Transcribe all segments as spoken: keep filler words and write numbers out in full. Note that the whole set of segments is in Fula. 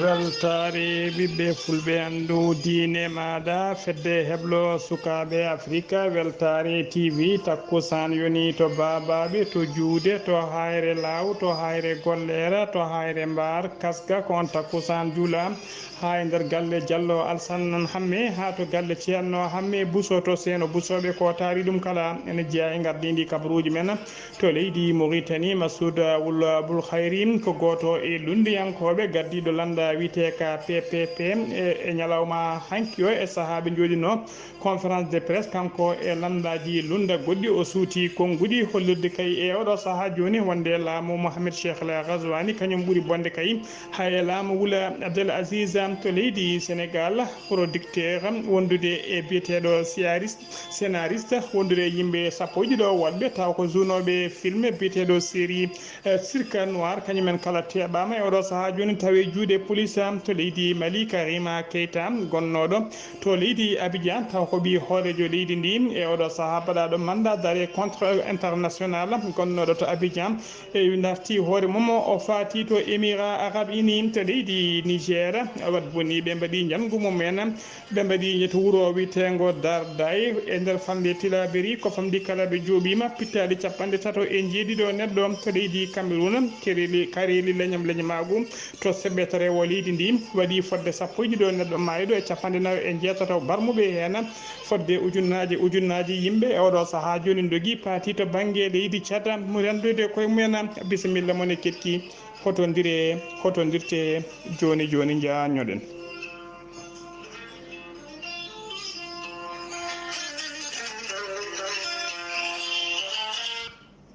Weltaare ɓiɓɓe fulɓe, anndu diine maaɗa, fedde heblo sukaaɓe Afrika, Weltaare T V, takkusaan yoni to baabaaɓe, to juuɗe, to hayre laaw, to hayre golleera, to hayre mbaar, kaska ko on takkusaan juula, haa e nder galle Jallo Alsan Hamme, haa to galle Ceerno Hamme Buso, to Seeno Busooɓe, ko taari ɗum kala ene jeyaa e ngardiindi kabaruuji men. To leydi Mauritanie, Massoud Wul Abul Khayri ko gooto e lunndiyankooɓe gardiiɗo lannda wiyeteeka P P P e, e ñalawma hanki o e sahaa ɓe njooɗinoo conférence de presse, kanko e lanndaaji lunnda goɗɗi o suuti konnguɗi hollirde kay e oɗo sahaa jooni wonde laamu Mohamed Cheikh El Ghazouani kañum ɓuri bonde kay hay e laamu Wul Abdel Aziz. To leydi Sénégal, producteur wondude e biyeteeɗo scénariste, scénariste wondude e yimɓe sappo e ɗiɗo woɗɓe taw ko journooɓe film biyeteeɗo série, eh, Cirque Noir, kañum en kala teeɓaama e oɗo sahaa jooni tawi juuɗe police to leydi Mali. Karima Keita gonnooɗo to leydi Abidjan taw ko ɓii hooreejo leydi ndi e oɗo sahaa baɗaaɗo mandat d'arrêt contre international gonnooɗo to Abidjan e darti hoore mum o faati to Émirats Arabes Unis to leydi Niger. Wat boni ɓe mbaɗi njanngu mum en. Ɓe mbaɗi to wuro wiyeteengo Darday e nder falnde Tilaberi, ko famɗi kala ɓe jooɓiima pittaali capanɗe tato e njeeɗiɗo neɗɗo to leydi Cameroun, kereeli, kareeli leñam leñamaagu to seɓɓetere o leydi ndi waɗi fodde sappo e ɗiɗo neɗɗo maayɗo e capanɗe nayo e njeetato barmuɓe heen, fodde ujunnaaje ujunnaaji yimɓe e oɗo sahaa jooni ndogi paati to bannge leydi Tchad, mo renndude koye mumen. Bisimilla mon e keɗki. Hotondire, hotondirte jooni jooni, njaanñoɗen.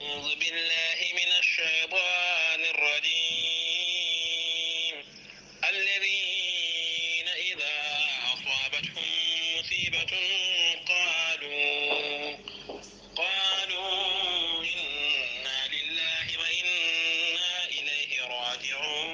أعوذ بالله من الشيطان الرجيم. الذين إذا أصابتهم مصيبة قالوا، قالوا إنا لله وإنا إليه راجعون.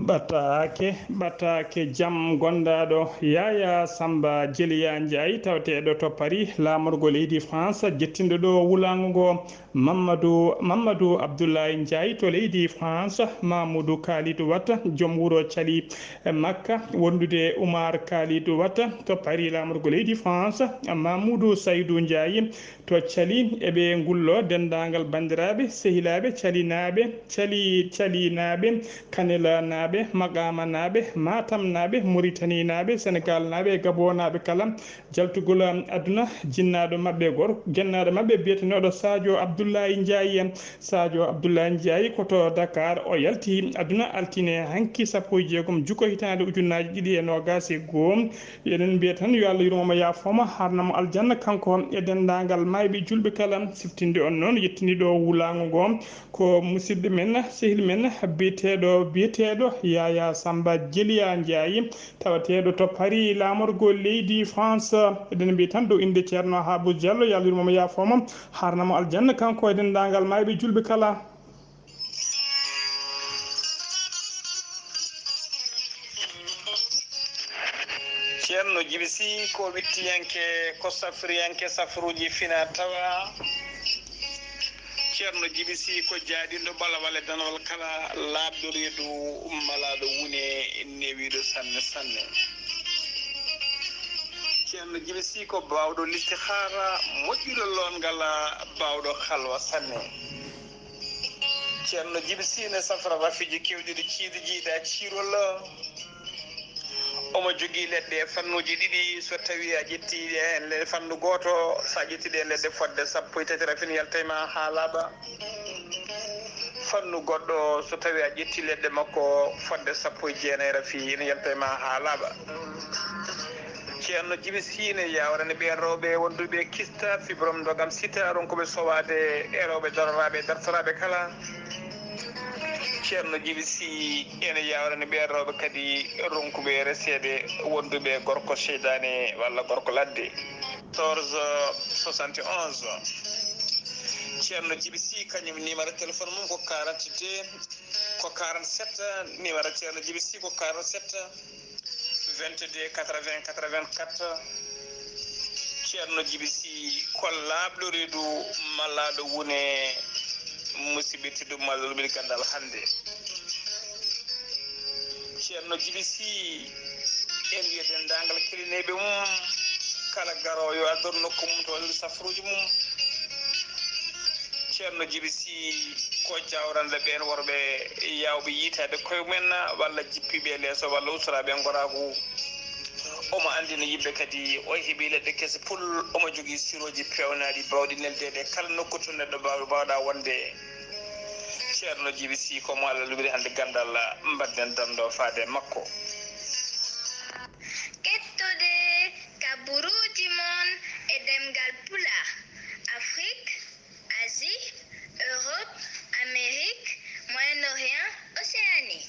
Ɓataake, ɓataake jam gonndaɗo Yaya Samba Jeliya Ndiaye, taweteeɗo to Paris, laamorgo leydi France, jettinɗo ɗo wulaango ngo, Mamadou, Mamadou Abdoulaye Ndiaye to leydi France, Mamoudou Kalidou Wata, joom wuro Cali, e Makka, wondude Oumar Kalidou Wata to Paris, laamorgo leydi France, Mamoudou Saïdou Ndiaye to Cali, eɓe ngullo denndaangal banndiraaɓe, sehilaaɓe, Calinaaɓe, Cali, Calinaaɓe, Kanelanaaɓe, Maqamanaaɓe, Matamnaaɓe, Muritaninaaɓe, Senegaalnaaɓe e Gabonaaɓe kala, jaltugol aduna, jinnaaɗo maɓɓe gor-, gennaaɗo maɓɓe biyetenooɗo Sadio Abdoulaye Ndiaye. Sadio Abdoulaye Ndiaye ko to Dakar o yalti aduna altine hanki sappo e jeegom juko hitaande ujunnaaji ɗiɗi e noogaas e goo. Eɗen mbiya tan yo Allah yurmo mo, yaafo mo, harna mo aljanna, kanko e denndaangal maayɓe julɓe kala. Siftinde on noon, yettini ɗo wulaango ngo ko musidɗo men, sehil men, biyeteeɗo, biyeteeɗo Yaya Samba Jeliya Ndiaye, tawateeɗo to Paris, laamorgo leydi France. Eɗen mbiya tan dow innde Ceerno Habu Diallo, yo Allah yurmo mo, yaafo mo, harna mo aljanna, kanko e denndaangal maayɓe julɓe kala. Ceerno Jibi Si ko wittiyanke, ko safriyanke, safruuji fina tawa. Ceerno Jibi Si ko jaaɗinɗo balawal e danawal kala, laaɓɗo reedu, malaaɗo wune, newiiɗo sanne sanne. Ceerno Jibi Si ko baawɗo listihaara, moƴƴuɗo loongal, baawɗo halwa sanne. Ceerno Jibi Si ne safra rafiiji keewɗi ɗi ciidi jiidaa ciirol. Omo jogii leɗɗe e fannuuji ɗiɗi. So tawii a ƴettii ɗe heen le-, fannu gooto, so a ƴettii ɗe leɗɗe fodde sappo e tati rafi, ene yalta e ma haa laaɓa. Fannu goɗɗo, so tawii a ƴettii leɗɗe makko fodde sappo e jeenayi rafi, ene yalta e ma haa laaɓa. Ceerno Jibi Si ne yaawrani ɓeen rewɓe wonduɓe kista, fibrome, ndogam, sida, ronkuɓe sowaade e rewɓe daroraaɓe e dartoraaɓe kala. Ceerno Jibi Si ene yaawrani ɓeen rewɓe kadi ronkuɓe reseede wonduɓe gorko seydaane walla gorko ladde. Quatorze soixante et onze. Ceerno Jibi Si kañum numéro téléphone mum ko quarante-deux, ko quarante-sept, numéro Ceerno Jibi Si ko quarante-sept, vingt-deux, quatre-vingts, quatre-vingt-quatre. Ceerno Jibi Si ko laaɓɗo reedu, malaaɗo wune, musidɓe tedduɓe, malaaɗo wune ganndal hannde. Ceerno Jibi Sii, en wiya denndaangal kelineeɓe mum, kala garoowo yo addoru nokku mum to waɗir safruuji mum. Ceerno Jibi Sii ko jawranɗe ɓeen worɓe yaawɓe yiytaade koye mumen, walla jippiiɓe e leeso, walla ustoraaɓe e ngoraagu. Omo anndina yimɓe kadi o heɓii leɗɗe kese pul, omo jogii sirooji peewnaaɗi baawɗi neldeede e kala nokku to neɗɗo baaw-, baawɗa wonde. Ceerno Jibi Sii ko mo Allah luɓiri hannde ganndal, mbaɗden danndo faade e makko. Kettude kabaruuji mon e ɗemngal Pulaar, Afrik, Asie, Europe, Amérique, Moyen-Orient, Océanie.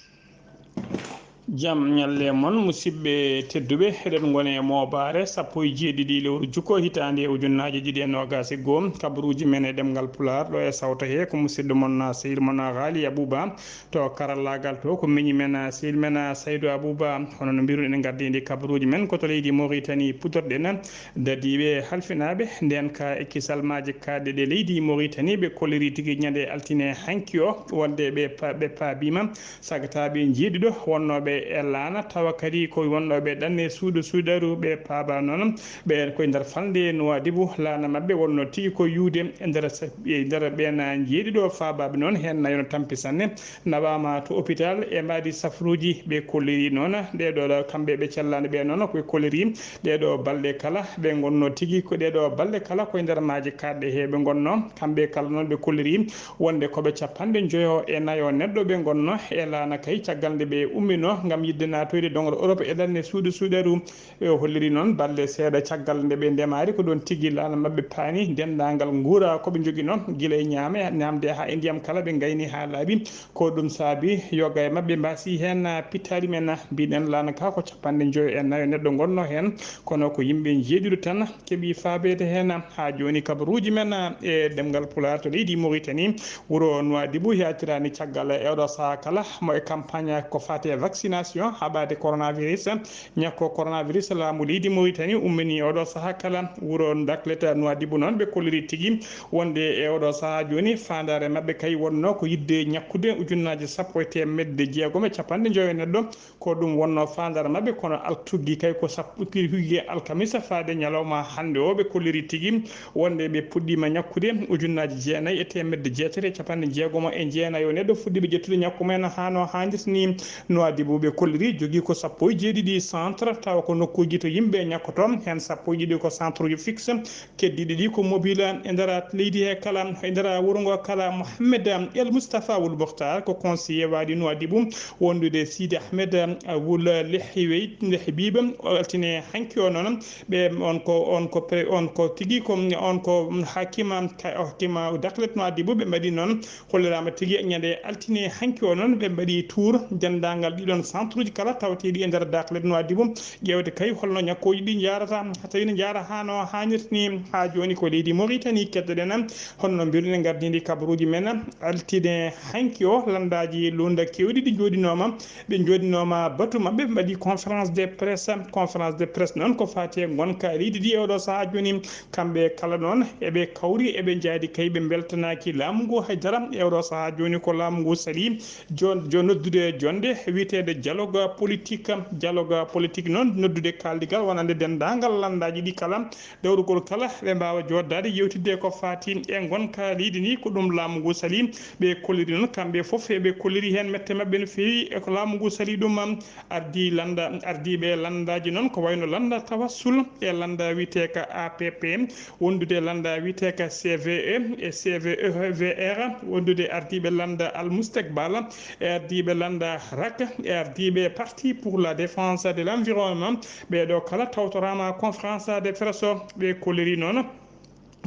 Jam ñalle mon, musidɓe tedduɓe, eɗen ngoni e moobaare sappo e jeeɗiɗi lewru juko hitaande ujunnaaje ɗiɗi e noogaas e goo. Kabaruuji men e ɗemngal Pulaar ɗo e sawto he ko musidɗo mon, sehil mon, Ghali Abouba. To karallaagal to ko miñi men, sehil men, Saydou Abouba. Hono no mbiruɗen, en ngardiindi kabaruuji men ko to leydi Mauritanie puɗɗorɗen. Dadiiɓe halfinaaɓe ndeen ka e kisalmaaji kaaɗɗe ɗe leydi Mauritanie, ɓe kolliri tigi ñande altine hanki o wonde ɓe pa-, ɓe paabiima sagataaɓe njeeɗiɗo wonnooɓe e laana, tawa kadi ko wonnooɓe ɗanne suudu suudaru. Ɓe paaba noon, ɓe koye nder falnde Nouadhibou, laana maɓɓe wonnoo tigi ko yuwde e nder sa-, e nder ɓeen njeeɗiɗo faabaaɓe noon, heen nayo no tampi sanne, nawaama to hôpital e mbaadi safruuji. Ɓe kolliri noon, ɗee ɗoo kamɓe ɓe cellaani ɓe noon, ko ɓe kolliri ɗee ɗoo balɗe kala, ɓe ngonnoo tigi ko ɗee ɗoo balɗe kala koye nder maaje kaaɗɗe he ɓe ngonnoo. Kamɓe kala noon ɓe kolliri wonde ko ɓe capanɗe njoyo e nayo neɗɗo ɓe ngonnoo e laana kay, caggal nde ɓe umminoo ngam yiɗde naatoyde doŋre Europe e ɗanne suudu suudaru. Ɓe holliri noon balɗe seeɗa caggal nde ɓe ndemaari, ko ɗoon tigi laana maɓɓe paani denndaangal nguura ko ɓe njoginoo, gila e ñaame, ñaamde haa e ndiyam kala ɓe ngayni haa laaɓi. Ko ɗum saabi yoga e maɓɓe mbaasi heen pittaali men. Mbiɗen laana ka ko capanɗe njoyo e nayo neɗɗo ngonnoo heen, kono ko yimɓe njeeɗiɗo tan keɓi faabeede heen. Haa jooni kabaruuji men e ɗemngal Pulaar to leydi Mauritanie, wuro Nouadhibou, yaaciraani caggal e oɗo sahaa kala mo e campagne ko faati e vaccination haɓaade coronavirus. Ñakko coronavirus, laamu leydi Mauritanie ummini oɗo sahaa kala. Wuro Daklet Nouadhibou noon, ɓe kolliri tigi wonde e oɗo sahaa jooni, faandaare maɓɓe kay wonnoo ko yiɗde ñakkude ujunnaaje sappo e teemedde jeegom e capanɗe njoyo neɗɗo. Ko ɗum wonnoo faandaare maɓɓe, kono al-, tuggi kay ko sappo, tuggi alkamisa faade ñalawma hannde o, ɓe kolliri tigi wonde ɓe puɗɗiima ñakkude ujunnaaji jeenayi e teemedde jeetati e capanɗe jeegom e jeenayi o neɗɗo fuɗɗiiɓe ƴettude ñakku mumen. Haa no haanirta ni, Nouadhibou ɓe kolliri jogii ko sappo e jeeɗiɗi centre, tawa ko nokkuuji to yimɓe ñakkotoo, heen sappo e ɗiɗi ko centre uji fixe, keddiiɗi ɗi ko mobile. E nder leydi he kala, e nder wuro ngo kala, Mohamed El Moustapha Wul Bokhtar ko conseiller waali Nouadhibou, wondude Sidi Ahmed Wul Lehwey, Lehbiba, o altine hanki o noon. Ɓe on ko, on ko pre-, on ko tigi ko, on ko hakima, hakima Daklet Nouadhibou, ɓe mbaɗi noon. Holliraama tigi ñande altine hanki o noon, ɓe mbaɗi tour denndaangal ɗiɗon centre uji kala tawateeɗi e nder Daklet Nouadhibou, ƴeewde kay holno ñakkooji ɗi njaarata, tawi ne njaara haa no haanirta ni. Haa jooni ko leydi Mauritanie keddoɗen, honno mbiruɗen ngardiindi kabaruuji men. Altine hanki o, lanndaaji lunnda keewɗi ɗi njooɗinooma, ɓe njooɗinooma batu maɓɓe, ɓe mbaɗi conférence de presse. Conférence de presse noon ko faati e ngonka leydi ndi e oɗo sahaa jooni. Kamɓe kala noon eɓe kawri, eɓe njaadi kay, ɓe mbeltanaaki laamu ngu hay dara. E oɗo sahaa jooni ko laamu ngu salii jon-, jo-, noddude jonnde wiyeteende dialogue politique. Dialogue politique noon, noddude kaaldigal wonande denndaangal lanndaaji ɗi kala, dawrugol kala, ɓe mbaawa jooɗdaade yewtidde ko faati e ngonka leydi ndi, ko ɗum laamu ngu salii. Ɓe kolliri noon kamɓe fof, eɓe kolliri heen mette maɓɓe no feewi e ko laamu ngu salii ɗum. Ardii lannda, ardiiɓe lanndaaji noon ko wayno lannda Tawassul e lannda wiyeteeka A P P, wondude lannda wiyeteeka C V E e C V E V R, wondude ardiiɓe lannda Al Mustakbal e ardiiɓe lannda rak e ardiiɓe Parti pour la Défense de l'Environnement. Ɓee ɗoo kala tawtoraama conférence de presse o. Ɓe kolliri noon,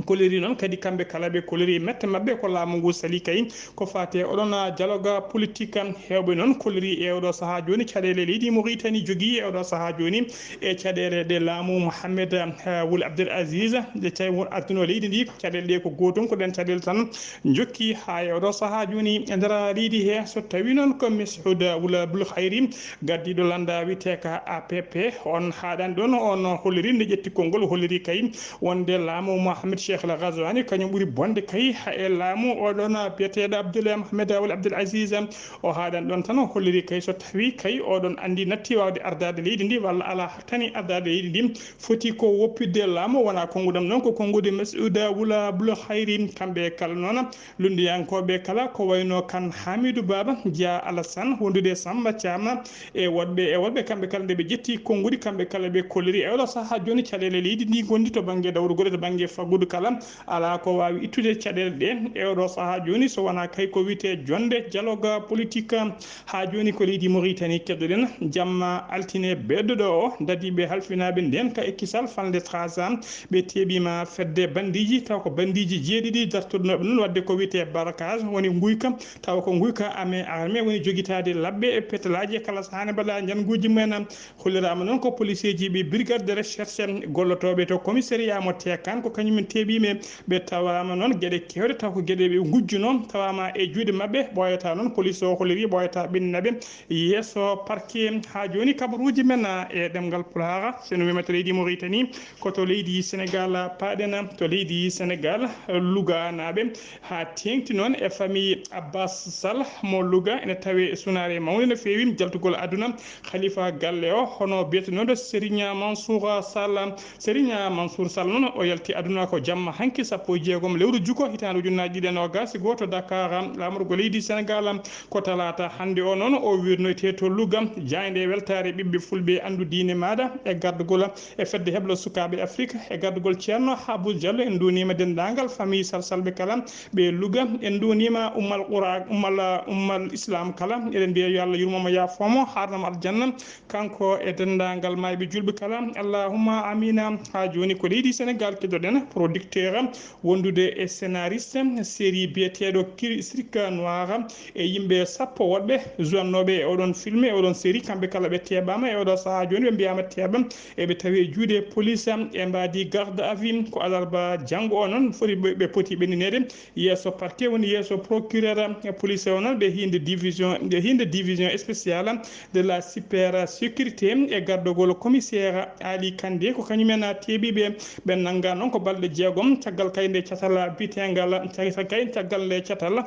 kolliri noon kadi kamɓe kala, ɓe kolliri mette maɓɓe ko laamu ngu salii kay ko faati e oɗon dialogue politique. Heewɓe noon kolliri e oɗo sahaa jooni caɗeele leydi Mauritanie jogii e oɗo sahaa jooni e caɗeele ɗe laamu Mohamed, eh, Wul Abdel Aziz, ɗe tawi won adduno leydi ndi, caɗeele ɗe ko gootum, ko ɗeen caɗeele tan njokki haa e oɗo sahaa jooni e nder leydi he. So tawii noon ko Mashoud Wul Abdul Khayri, gardiiɗo lannda wiyeteeka A P P, on haaɗani ɗoon, on holliri nde ƴetti konngol, holliri kay wonde laamu Mohamed Cheikh El Ghazouani, kañum ɓuri bonde kay ha e laamu oɗon biyeteeɗo Abdoulaye Mohamed Ould Abdel Aziz. O haaɗan ɗon tan, o holliri kay so tawi kay oɗon anndi natti waawde ardaade leydi ndi walla alaa hattani ardaade leydi ndi, foti ko woppitde laamu, wona konnguɗam noon, ko konnguɗi Masouda Wula Bula Hayri. Kamɓe kala noon, lunndiyankooɓe kala, ko wayno Kan Hamidou Baba, Dia Alassane, wondude Samba Thiam, e woɗɓe, e woɗɓe kamɓe kala, nde ɓe ƴetti konnguɗi, kamɓe kala ɓe kolliri. E oɗo sahaa jooni, caɗeele leydi ndi ngondi to bannge dawrugol e to bannge faggudu kala, alaa ko waawi ittude caɗeele ɗe. E oɗo sahaa jooni, so wonaa kay ko wiyetee jonde dialogue politique, haa jooni ko leydi Mauritanie keɗoɗen. Jamma altine beɗɗo ɗo o, dadiiɓe halfinaaɓe ndeenka e kisal falnde Trasa, ɓe teeɓiima fedde bandiiji, taw ko bandiiji jeeɗiɗi dartorinooɓe noon waɗde ko wiyetee barrage, woni nguyka, tawa ko nguyka armée, armée woni jogitaade labbe e petelaaji e kala sahaa ne mbaɗa njannguuji mumen. Holliraama noon ko poliseeji ɓe brigade de recherche, gollotooɓe to commissariat mo Teekaan, ko kañum en teeɓiiɓe. Ɓe tawaama noon geɗe keewɗe, taw ko geɗe ɓe ngujjuno, tawaama e juuɗe maɓɓe. Ɓooyataa noon, police o holliri, ɓooyataa ɓenninaɓe yeeso parquet. Haa jooni, kabaruuji men e ɗemngal Pulaar, so no wiyata leydi Mauritanie, ko to leydi Sénégal paaɗen, to leydi Sénégal, Luganaaɓe, haa teeŋti noon e famille Abbas Sall mo Louga, ene tawe sunaare mawnde no feewi jaltugol aduna. Khalifa galle o, hono biyetenooɗo Serigne Mansour Sall. Serigne Mansour Sall noon, o yalti aduna ko jamma hanki, sappo e jeegom lewru juko, hitaande ujunnaaji ɗiɗi e noogaas e gooto, Dakar, laamorgo leydi Sénégal. Ko talaata hannde o noon, o wirnoytee to Louga, jaaynde weltaare ɓiɓɓe fulɓe, anndu diine maaɗa, e gardugol e fedde heblo sukaaɓe Afrik, e gardugol Ceerno Habu Diallo. En nduuniima denndaangal famille Sal Salɓe kala, ɓe Louga. En nduuniima Ummal Qura, Ummal, Ummal Islam kala. Eɗen mbiya yo Allah yurmo mo, yaafo mo, haarna mo aljanna, kanko e denndaangal maayɓe juulɓe kala. Allahumma amina. Haa jooni ko leydi Sénégal keɗoɗen, producteur wondude e scénariste série biyeteeɗo Kiri-, Cirque Noir, e yimɓe sappo woɗɓe jouannooɓe e oɗon film, e oɗon série, kamɓe kala ɓe teeɓaama e oɗo sahaa jooni, ɓe mbiyaama teeɓa, eɓe tawi e juuɗe police, e mbaadi garde à vue. Ko alarba janngo o noon foti ɓe, ɓe poti ɓennineede yeeso parquet, woni yeeso procureur. Police o noon, ɓe hiinde division, ɓe hiinde division spéciale de la cybersécurité e gardogol commissaire Ali Kandé, ko kañum en teeɓiiɓe. Ɓe nannga noon ko balɗe jeegom, caggal kay nde catal biteengal, cag-, cag-, kay caggal nde catal,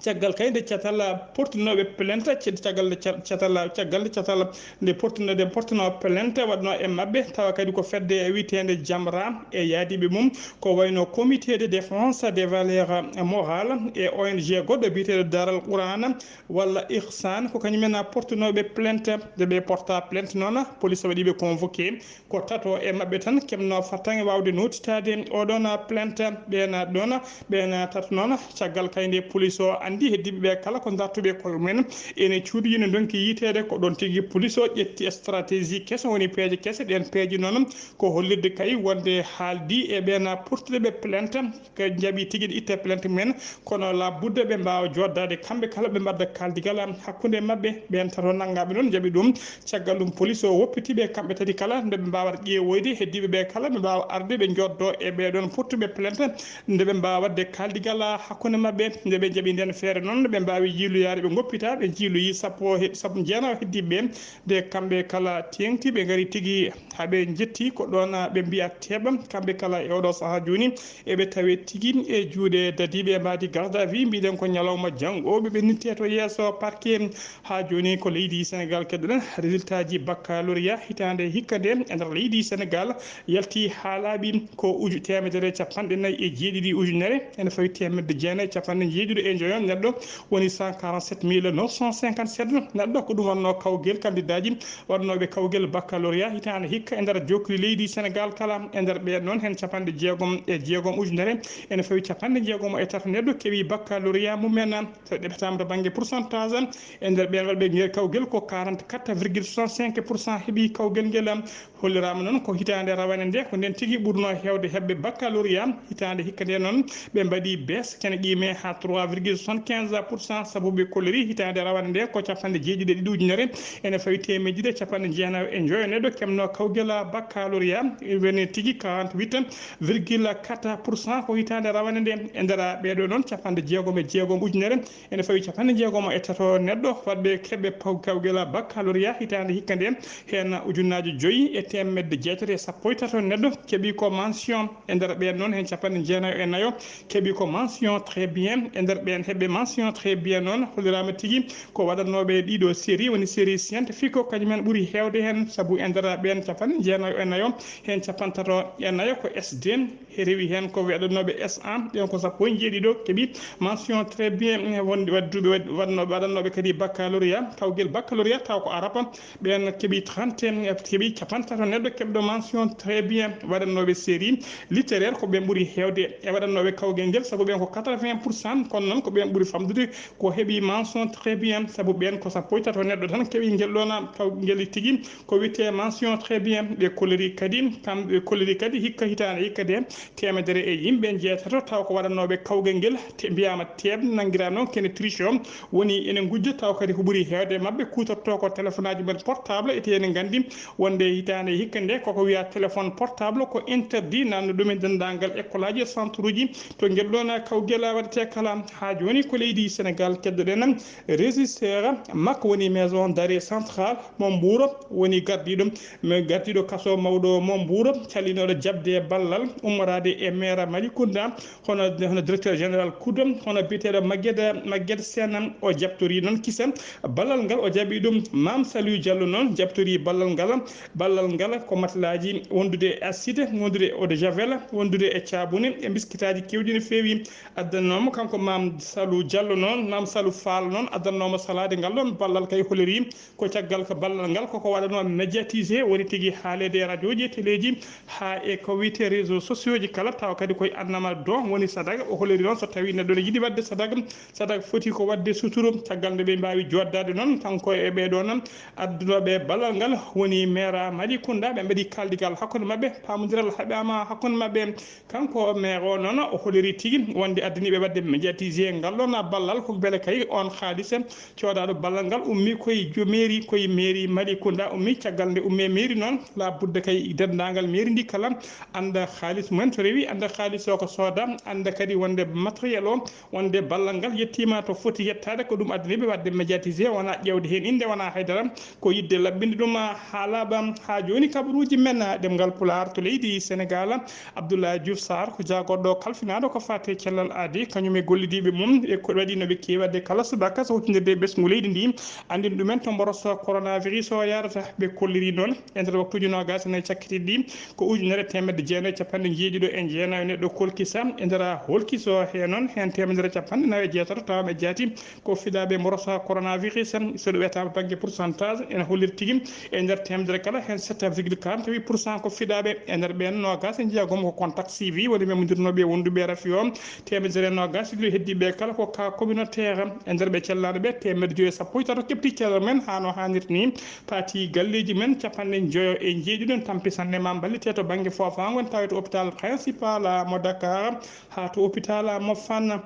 caggal kay nde catal portinooɓe plainte, ce-, caggal nde ca-, catal, caggal nde catal nde portino-, nde portinoo plainte waɗnoo e maɓɓe, tawa kadi ko fedde wiyeteende Jamra e yaadiiɓe mum, ko wayno Comité de défense des valeurs morales e O N G goɗɗo biyeteeɗo Daral Qur'an walla Ihsan, ko kañum en portinooɓe plainte. Nde ɓe porta plainte noon, police waɗi ɓe convoqué. Ko tato e maɓɓe tan keɓnoo fartaŋŋe waawde nootitaade oɗon plainte. Ɓeen ɗoon, ɓeen tato noon, caggal kay nde police o anndi heddiiɓe ɓe kala ko dartuɓe koye mumen, ene cuuɗi, ene ndonki yiiteede. Ko ɗoon tigi police o ƴetti stratégie keso, woni peeje kese. Ɗeen peeje noon ko hollirde kay wonde haaldi e ɓeen portuɓe ɓe plainte, ko njaɓi tigi itte plainte mumen, kono la budda ɓe mbaawa joddaade kamɓe kala, ɓe mbaɗda kaaldigal hakkunde maɓɓe. Ɓeen tato nanngaaɓe noon njaɓi ɗum. Caggal ɗum, police o woppiti ɓe kamɓe tati kala, nde ɓe mbaawata ƴeewoyde heddiiɓe ɓe kala, ɓe mbaawa arde, ɓe njoddo e ɓee ɗoon portuɓe plainte, nde ɓe mbaawa waɗde kaaldigal hakkunde maɓɓe. Nde ɓe njaɓi ndeen feere noon, ɓe mbaawi yiiloyaade, ɓe ngoppita, ɓe jiiloyi sappo he-, sappo jeenayo heddiiɓe ɓe. Nde kamɓe kala teeŋti, ɓe ngari tigi haa ɓe njetti, ko ɗoon ɓe mbiya teeɓa. Kamɓe kala e oɗo sahaa jooni, eɓe tawe tigi e juuɗe dadiiɓe e mbaadi garde à vue. Mbiɗen ko ñalawma janngo ɓe ɓennitte to yeeso parquet. Haa jooni ko leydi Sénégal keɗoɗen. Résultat ji baccalauréat hitaande hikka nde e nder leydi Sénégal yalti haa laaɓi, ko uju teemedere e capanɗe nayi e jeeɗiɗi ujunere, ene fawi teemedde jeenayi e capanɗe jeeɗiɗo e njoyo neɗɗo, woni cent quarante-sept mille neuf cent cinquante-sept neɗɗo. Ko ɗum wonnoo kawgel kandidaaji waɗnooɓe kawgel baccalauréat hitaande hikka e nder jokkuli leydi Sénégal kala. E nder ɓeen noon, heen capanɗe jeegom e jeegom ujunere, ene fawi capanɗe jeegom e tato neɗɗo keɓi baccalauréat mumen. So ɗeɓetaama to bannge pourcentage, e nder ɓeen waɗɓe ngel kawgel ko quarante-quatre virgule soixante-cinq pour cent heɓi kawgel ngel. Holliraama noon ko hitaande rawane nde, ko ndeen tigi ɓurnoo heewde heɓɓe baccalauréat. Hitaande hikka nde noon, ɓe mbaɗi baisse, kene qiimee haa trois virgule Quinze pour cent sabu ɓe kolliri hitaande rawane nde ko capanɗe jeeɗiɗi e ɗiɗi ujunere ene fawi teemedde ɗiɗi e capanɗe jeenayo e njoyo neɗɗo kemno kawgel baccalauréat, woni tigi quarante-huit virgule quatre pour cent ko hitaande rawane nde. E nder ɓeeɗo noon capanɗe jeegom e jeegom ujunere ene fawi capanɗe jeegom e tato neɗɗo waɗɓe keɓɓe paw-, kawgel baccalauréat hitaande hikka nde, heen ujunnaaji joyi e teemedde jeetati e sappo e tato neɗɗo keɓi ko mention. E nder ɓeen noon heen capanɗe jeenayo e nayo keɓi ko mention très bien. E nder ɓeen heɓɓe mention très bien noon holliraama tigi ko waɗatnooɓe ɗiɗo série, woni série scientifique, ko kañum en ɓuri heewde heen, sabu e nder ɓeen capanɗe jeenayo e nayo heen capantato e nayo ko S D, rewi heen ko waɗatnooɓe S A, ɓeen ko sappo e jeeɗiɗo keɓi mention très bien. Wonde waɗduɓe waɗ-, waɗnooɓe, waɗatnooɓe kadi baccalauréat, kawgel baccalauréat taw ko araba, ɓeen keɓi trente, keɓi capantato neɗɗo keɓɗo mention très bien. Waɗatnooɓe série littéraire ko ɓeen ɓuri heewde e waɗatnooɓe kawgel ngel, sabu ɓeen ko quatre-vingts pour cent, kono noon ko ɓeen ɓuri famɗude ko heɓi mention très bien, sabu ɓeen ko sappo e tato neɗɗo tan keɓi ngel ɗoon kawgel tigi ko wiyetee mention très bien. Ɓe kolliri kadi, kamɓe kolliri kadi hikka hitaande hikka nde teemedere e yimɓe jeetato taw ko waɗatnooɓe kawgel ngel te mbiyaama teeɓ, nanngiraa noon kene triche o woni ene ngujja, taw kadi ko ɓuri heewde e maɓɓe kuutortoo ko téléphoneuji men portable, ete ene nganndi wonde hitaande hikka nde koko wiyaa téléphone portable ko interdit, nanndo ɗum e denndaangal école aji e centre uji to ngel ɗoon kawgel waɗetee kala. Haa jooni ko leydi Sénégal keddoɗen régisseur makko woni maison d'arrêt central mo Mbuur, woni gardiiɗo, gardiiɗo kaso mawɗo mo Mbuur, callinooɗo jaɓde ballal ummoraade e maire Malicounda, hono, hono directeur général kudo, hono biyeteeɗo Maguette, Maguette Sène, o jaɓtorii noon kisa ballal ngal, o jaɓi ɗum. Mame Saliou Diallo noon jaɓtorii ballal ngal. Ballal ngal ko matelaaji wondude e acide, wondude e eau de javel, wondude e caabune, e biskitaaji keewɗi no feewi. Addannooma kanko Mame Saliou Diallo noon, Mame Saliou Fall noon, addannooma salaade ngal ɗoon ballal, kay holiri ko caggal ko ballal ngal koko waɗanoo médiatisé, woni tigi haaleede e rajooji e teleeji, haa e ko wiyetee réseaux sociaux ji kala, tawa kadi koye annama don, woni sadaga. O holiri noon so tawii neɗɗo ne yiɗi waɗde sadaga, sadaga foti ko waɗde suturu. Caggal nde ɓe mbaawi jooɗdaade noon, kanko e ɓee ɗoo noon addunooɓe ballal ngal, woni maire Malicounda, ɓe mbaɗi kaaldigal hakkunde maɓɓe, paamondiral haɓaama hakkunde maɓɓe. Kanko maire o noon o holiri tigi wonde addaniiɓe waɗde médiatisé ngal ɗoon ballal, ko mbele kay oon haalis coodaaɗo ballal ngal ummii koye jo-, mairie, koye mairie Malicounda ummii. Caggal nde ummii e mairie noon, labudde kay denndaangal mairie ndi kala annda haalis mumen to rewi, annda haalis o ko sooda, annda kadi wonde matériel o, wonde ballal ngal yettiima to foti yettaade. Ko ɗum addaniiɓe waɗde médiatisé, wonaa ƴeewde heen innde, wonaa haydara, ko yiɗde laɓɓinde ɗum haa laaɓa. Haa jooni kabaruuji men ɗemngal Pulaar to leydi Sénégal, Abdoulaye Diouf Sarr ko jaagorɗo kalfinaaɗo ko faati e cellal aadi, kañum e gollidiiɓe mum e ko waɗi no ɓe keewi waɗde kala subaka so huccindirde e ɓesngu leydi ndi, anndin ɗumen to mboros coronavirus o yaarata. Ɓe kolliri noon e nder waktuuji noogaas e nayi cakkitiiɗi ɗi ko ujunere teemedde jeenayi e capanɗe jeeɗiɗo e jeenayo neɗɗo kolkisa e nder holkiso he noon heen teemedere capanɗe nayi e jeetato tawa ɓe jaati ko fiɗaaɓe mboros coronavirus. So ɗum etaama bannge pourcentage ene holliri tigi e nder teemedere kala heen sept virgule quarante-huit pour cent ko fiɗaaɓe. E nder ɓeen noogaas e jeegom ko contact suivi, woni memondirnooɓe e wonduɓe e rafi o. Teemedere noogaas e ɗiɗo heddiiɓe kala ko cas communautaire. E nder ɓe cellaaɗo ɓe, teemedde joyo e sappo e tato keɓti cellal men haa no haanirta ni, paati galleeji men capanɗe joyo e jeeɗiɗo tampi sanne ma mballite to bannge foofaango, en tawi to hôpital principal mo Dakar haa to hôpital mo Fann.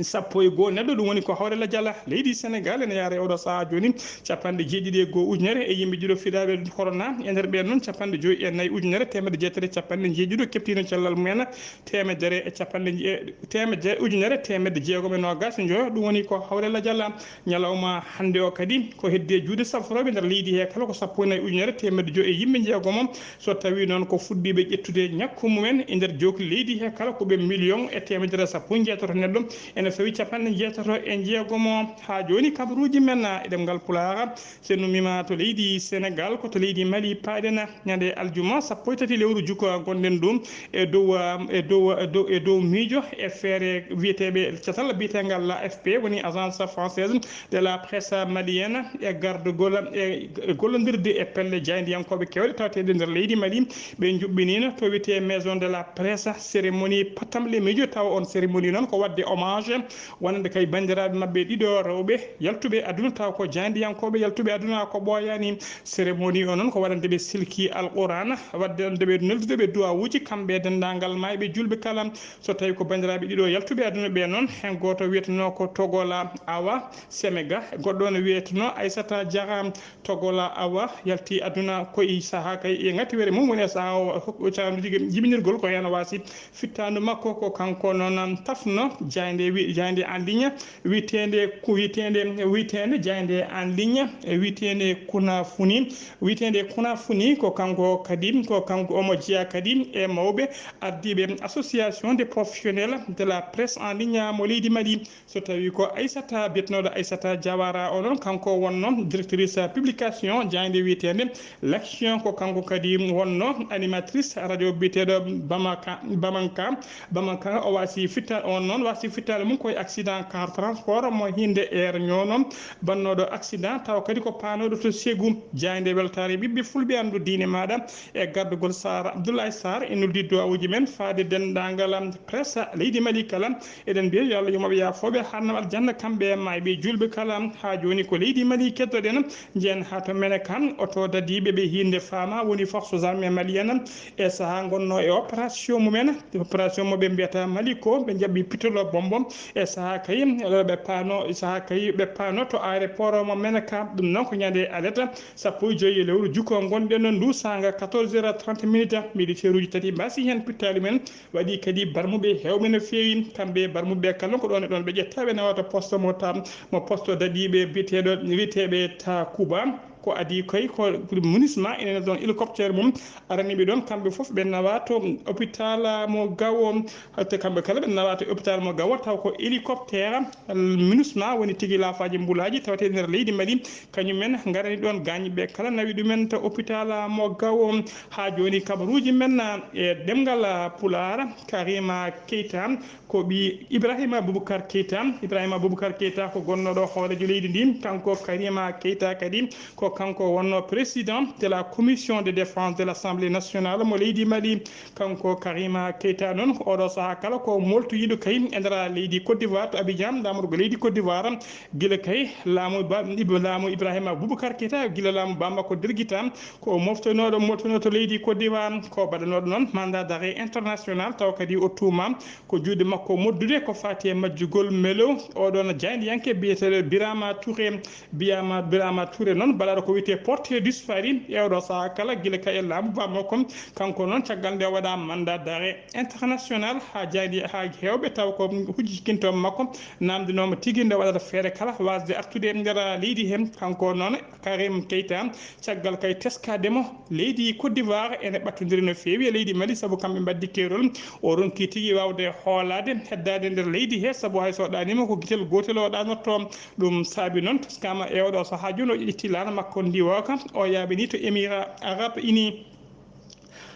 Sappo e goo neɗɗo, ɗum woni ko hawre lajal leydi Sénégal ene yaara e oɗo sahaa jooni, capanɗe jeeɗiɗi e goo ujunere e yimɓe ɗiɗo fiɗaaɓe corona. E nder ɓeen noon, capanɗe joyi e nayi ujunere teemedde jeetati e capanɗe jeeɗiɗo keɓtiino cellal mumen, teemedere e capanɗe je-, teemedere, ujunere teemedde jeegom e noogaas e njoyo, ɗum woni ko hawre lajal. Ñalawma hannde o kadi ko heddi e juuɗe safrooɓe nder leydi he kala ko sappo e nayi ujunere teemedde joyi e yimɓe jeegomo. So tawii noon ko fuɗɗiiɓe ƴettude ñakku mumen e nder jookli leydi he kala ko ɓe million e teemedere sappo e jeetato neɗɗo, ene fawi capanɗe jeetato e jeegomo. Haa jooni kabaruuji men e ɗemngal Pulaar, so en ummiima to leydi Sénégal, ko to leydi Mali paaɗen. Ñande aljuma sappo e tati lewru juko ngonɗen ɗum e dow, e dow, e dow, e dow miijo e feere wiyeteeɓe catal biyeteengal A F P, woni Agence Française de la Presse Malienne, e gardugol e, e gollondirde e pelle jaayndiyankooɓe keewɗe tawateeɗe nder leydi Mali. Ɓe njuɓɓiniino to wiyetee Maison de la Presse cérémonie pattamle miijo, tawa on cérémonie noon ko waɗde hommage wonande kay banndiraaɓe maɓɓe ɗiɗo rewɓe yaltuɓe aduna, taw ko jaayndiyankooɓe yaltuɓe aduna ko ɓooyaani. Cérémonie o noon ko waɗande ɓe silki Alqur'aana, waɗande ɓe neldude ɓe duwawuuji, kamɓe e denndaangal maayɓe juulɓe kala. So tawii ko banndiraaɓe ɗiɗo yaltuɓe aduna ɓe noon, heen gooto wiyetenoo ko Togola Awa Semega, goɗɗo ne wiyetenoo Aissata Diarra. Togola Awa yalti aduna ko e sahaa kay e ngatiweere mum, woni e sahaa o, o caandu tigi jibinirgol ko heen waasi fittaandu makko, ko kanko noon tafno jaaynde wi-, jaaynde en ligne wiyeteende, ko wiyeteende, wiyeteende jaaynde en ligne, e wiyeteende Kunafuni, wiyeteende Kunafuni, ko kanko kadi, ko kanko omo jeyaa kadi e mawɓe ardiiɓe Association des professionnels de la presse en ligne mo leydi Mali. So tawii ko Aissata, biyetenooɗo Aissata Diawara o noon, kanko wonno directrice publication jaaynde wiyeteende L'Action, ko kanko kadi wonno animatrice radio biyeteeɗo Bamaka, Bamanka, Bamanka. O waasi fitta-, on noon waasi fittaandu mum ko e accident car transport mo hinde Air Ñoono, bannooɗo accident, tawa kadi ko paanooɗo to Ségou. Jaaynde weltaare ɓiɓɓe fulɓe anndu diine maaɗa e gardugol Sarr, Abdoulaye Sarr, e nuldi duwawuuji men faade denndaangal presse leydi Mali kala. Eɗen mbiya yo Allah yoɓ ɓe yaafooɓe harnam aljanna, kamɓe e maayɓe juulɓe kala. Haa jooni ko leydi Mali keddoɗen, njehen haa to Menaka, oto dadiiɓe ɓe hiinde faama woni forces armées maliennes e sahaa ngonnoo e opération mumen, opération mo ɓe mbiyata Maliko, ɓe njaɓɓi pitolo bombo e sahaa kay ɓe paano, sahaa kay ɓe paano to aéroport mo Menaka. Ɗum noon ko ñande aleta sappo e joyi e lewru juko ngonɗen ndu saanga quatorze heures trente minutes, militaire uji tati mbaasi heen pittaali men. Waɗi kadi barmuɓe heewɓe no feewi, kamɓe barmuɓe kala ko ɗoon e ɗoon ɓe ƴetta ɓe nawa to poste mo ta, mo poste dadiiɓe biyeteeɗo, wiyeteeɓe ta Kuba. Ko adii koy ko MINUSMA ene ɗoon hélicoptère mum arani ɓe ɗoon, kamɓe fof ɓe nawa to hôpital mo Gao, te kamɓe kala ɓe nawa to hôpital mo Gao, taw ko hélicoptère MINUSMA woni tigi laafaaji mbulaaji tawetee nder leydi Mali, kañum en ngarani ɗoon gaañiiɓe kala nawi ɗumen to hôpital mo Gao. Haa jooni kabaruuji men e ɗemngal Pulaar, Karima Keita ko ɓii Ibrahima Boubacar Keita. Ibrahima Boubacar Keita ko gonnooɗo hooreejo leydi ndi. Kanko Karima Keita kadi ko kanko wonno président de la commission de défense de l'Assemblée nationale mo leydi Mali. Kanko Karima Keita noon, ko oɗo sahaa kala ko moltoyiiɗo kay e nder leydi Côte d'Ivoire to Abidjan, laamorgo leydi Côte d'Ivoire. Gila kay laamu ba-, Ib-, laamu Ibrahima Boubacar Keita, gila laamu Bamako dirgita, ko moftanooɗo, moftanooɗo to leydi Côte d'Ivoire, ko baɗanooɗo noon mandat d'arrêt international, taw kadi o tuuma ko juuɗe makko moddude ko faati e majjugol Melo, oɗon jaayndiyanke biyeteeɗo Birama Touré. Biyama Birama Touré noon, baɗaɗo ko wiyetee porté disparu e oɗo sahaa kala, gila kay e laamu Bamako. Kanko noon, caggal nde o waɗa mandat d'arrêt international haa jaaynde, haa heewɓe taw ko hujjitkinto makko, namdinooma tigi nde waɗata feere kala waasde artude e nder leydi heen. Kanko noon, Karim Keita, caggal kay teskaade mo leydi Côte d'Ivoire, ene ɓattondiri no feewi e leydi Mali, sabu kamɓe mbaddi keerol. O ronki tigi waawde hoolaade, heddaade nder leydi he, sabu hay so ɗaaniima ko gitel gootel o ɗanorto. Ɗum saabi noon, teskaama e oɗo sahaa jooni o ƴetti laana makko ndiwooka, o yaaɓini to Émirats Arabes Unis.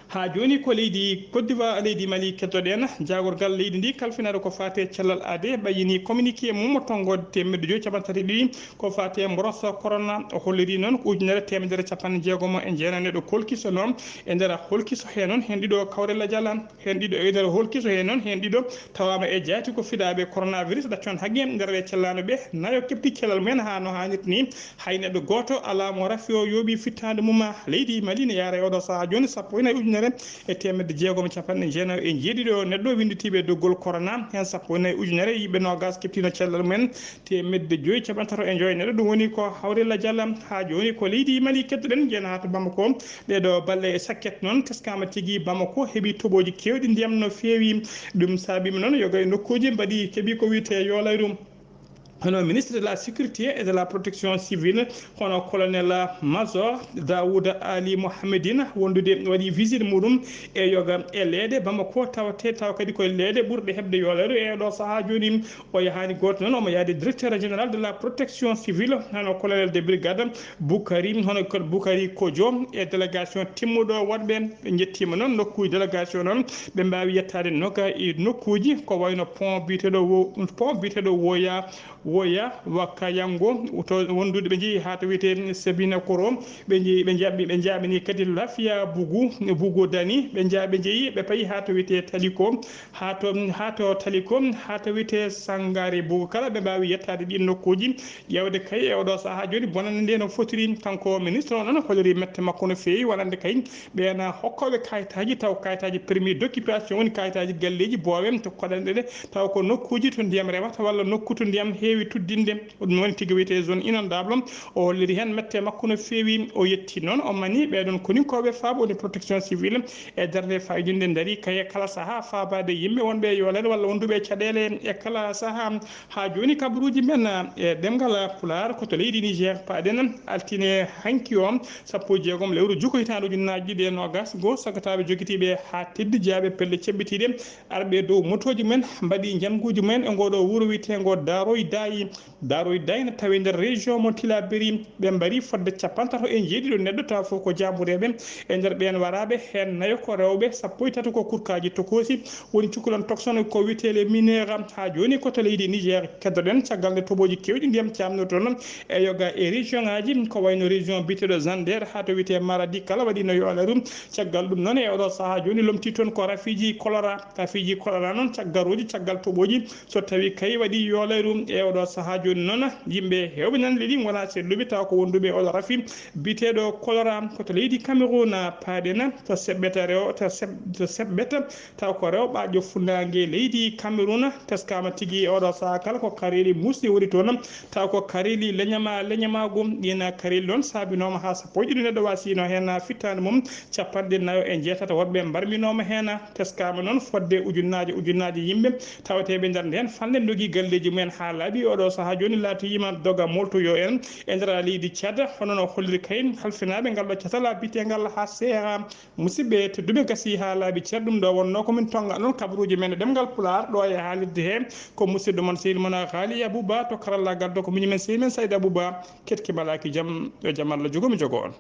Haa jooni ko leydi Côte d'Ivoire, leydi Mali keddoɗen. Jaagorgal leydi ndi kalfinaɗo ko faati e cellal aade ɓayyini communiqué mum mo tonngoode teemedde joyi capanɗe tati e ɗiɗi ko faati e mboros corona. O holliri noon ko ujunere teemedere capanɗe jeegomo e jeenayi neɗɗo kolkisono. E nder holkiso hee noon, heen ɗiɗo kawre lajal, heen ɗiɗo e nder holkiso hee noon, heen ɗiɗo tawaama e jaati ko fiɗaaɓe coronavirus ɗaccon haqqe nder ɓe cellaano ɓe nayo keɓti cellal mumen haa no haanirta ni. Hay neɗɗo gooto alaa mo rafi o yooɓi fittaandu mum. Leydi Mali ne yaara e oɗo sahaa jooni sappo e nayi ujunere e teemedde jeegom e capanɗe jeenayi e jeeɗiɗo neɗɗo winnditiiɓe e doggol corona, heen sappo e nayi ujunere yimɓe noogaas keɓtiino cellal mumen, teemedde joyi capanɗe tato e joyi neɗɗo, ɗum woni ko hawri lajal. Haa jooni ko leydi Mali keddoɗen, njeyen haa to Bamako. Ɗeeɗo balɗe e sakket noon teskaama tigi Bamako heɓi toɓooji keewɗi ndiyam no feewi. Ɗum saabiima noon yoga e nokkuuji mbaɗi keɓi ko wiyetee yoolayru. Hono ministre de la sécurité et de la protection civile, hono colonel major Daouda Ali Mohamedine, wondude waɗi visite muɗum e yoga e leeɗe Bamako, tawate taw kadi koye leeɗe ɓurɗe heɓde yoolayru e ɗo sahaa jooni. O yahaani gooto noon, omo yaade directeur général de la protection civile, hono colonel de brigade Boukari, hono ko Boukari Kodjo e délégation timmuɗo woɗɓe. Ɓe njettiima noon nokkuuji délégation noon, ɓe mbaawi yettaade noga e nokkuuji ko wayno pont biyeteeɗo wo-, pont biyeteeɗo Woya, Woya Wakayango, to wondude ɓe njehi haa to wiyetee Sabina Koro, ɓe njehi, ɓe njaɓi, ɓe njaɓini kadi Lafia Bugu, Bugu Dani, ɓe njaɓi, ɓe njehi, ɓe payi haa to wiyetee Taliko, haa to, haa to Taliko, haa to wiyetee Sangare Bugu. Kala ɓe mbaawi yettaade ɗiin nokkuuji, ƴeewde kay e oɗo sahaa jooni bonannde nde no fotiri. Kanko ministre o noon holliri mette makko no feewi, wonande kay ɓeen hokkooɓe kayitaaji, taw kayitaaji permis d'occupation woni kayitaaji galleeji boowe to koɗanɗe ɗe, taw ko nokkuuji to ndiyam rewata walla nokku to ndiyam heewi tuddinde, ɗum woni tigi wiyetee zone inondable. O holliri heen mette makko no feewi. O yetti noon, o mani ɓeeɗoon koninkooɓe faabo woni protection civile e darnde fayodinde ndari kay e kala sahaa faabaade yimɓe wonɓe e yoolere walla wonduɓe e caɗeele e kala sahaa. Haa jooni kabaruuji men e ɗemngal Pulaar ko to leydi Niger paaɗen altine hanki o, sappo e jeegom lewru juko hitaande ujunnaaji ɗiɗi e noogas goo, sagataaɓe jogitiiɓe haa teddi jeyaaɓe pelle ceɓɓitiiɗe arɓe dow motooji mumen mbaɗi njannguuji mumen e ngooɗoo wuro wiyeteengo Daroy Dayi. Daroy Dayi no tawee nder région mo Tilaberi. Ɓe mbari fodde capantato e njeeɗiɗo neɗɗo, tawa fof ko jaambureeɓe. E nder ɓeen waraaɓe, heen nayo ko rewɓe, sappo e tato ko kurkaaji tokoosi, woni cukalon toksono ko wiyetee les mineurs. Haa jooni ko to leydi Niger keddoɗen, caggal nde tobooji keewɗi ndiyam caamnoto toon e yoga e région ŋaaji, ko wayno région biyeteeɗo Zander haa to wiyetee Maradi, kala waɗiino yoolaaru. Caggal ɗum noon, e oɗo sahaa jooni lomtii toon ko rafiiji choléra. Rafiiji choléra noon, caggal rooji, caggal tobooji, so tawii kay waɗii yoolaaru e oɗo sahaa jooni noon, yimɓe heewɓe nana leli ngonaa selluɓe, tawa ko wonduɓe e oɗo rafi biyeteeɗo choléra. Ko to leydi Cameroun paaɗen, to Seɓɓeta rewo, to Seɓ-, to Seɓɓeta, taw ko rewɓaajo funnaange leydi Cameroun. Teskaama tigi e oɗo sahaa kala ko kareeli muusɗi woni toon, taw ko kareeli leñama, leñamaagu. Ɗiin kareeli noon saabinooma haa sappo e ɗiɗi neɗɗo waasiino heen fittaandu mum, capanɗe nayo e jeetati woɗɓe mbarminooma heen. Teskaama noon fodde ujunnaaje, ujunnaaje yimɓe tawateeɓe nder ndeen falnde ndogii galleeji mumen haa laaɓi. Oɗo sahaa jooni laatoyiima doga moltoyo en e nder leydi Tchad, hono no holliri kay halfinaaɓe ngal ɗo catal biyeteengal H C R. Musidɓe tedduɓe, gasi haa laaɓi ceer, ɗum ɗo wonnoo ko min tonnga noon kabaruuji men e ɗemngal Pulaar ɗo e haalirde hee. Ko musidɗo mon sehil mon Haali Abouba, to karallaagal ɗo ko miñi men sehil men Sayd Abouba. Ketki malaaki jam, yo jam Allah jogo mi jogo on.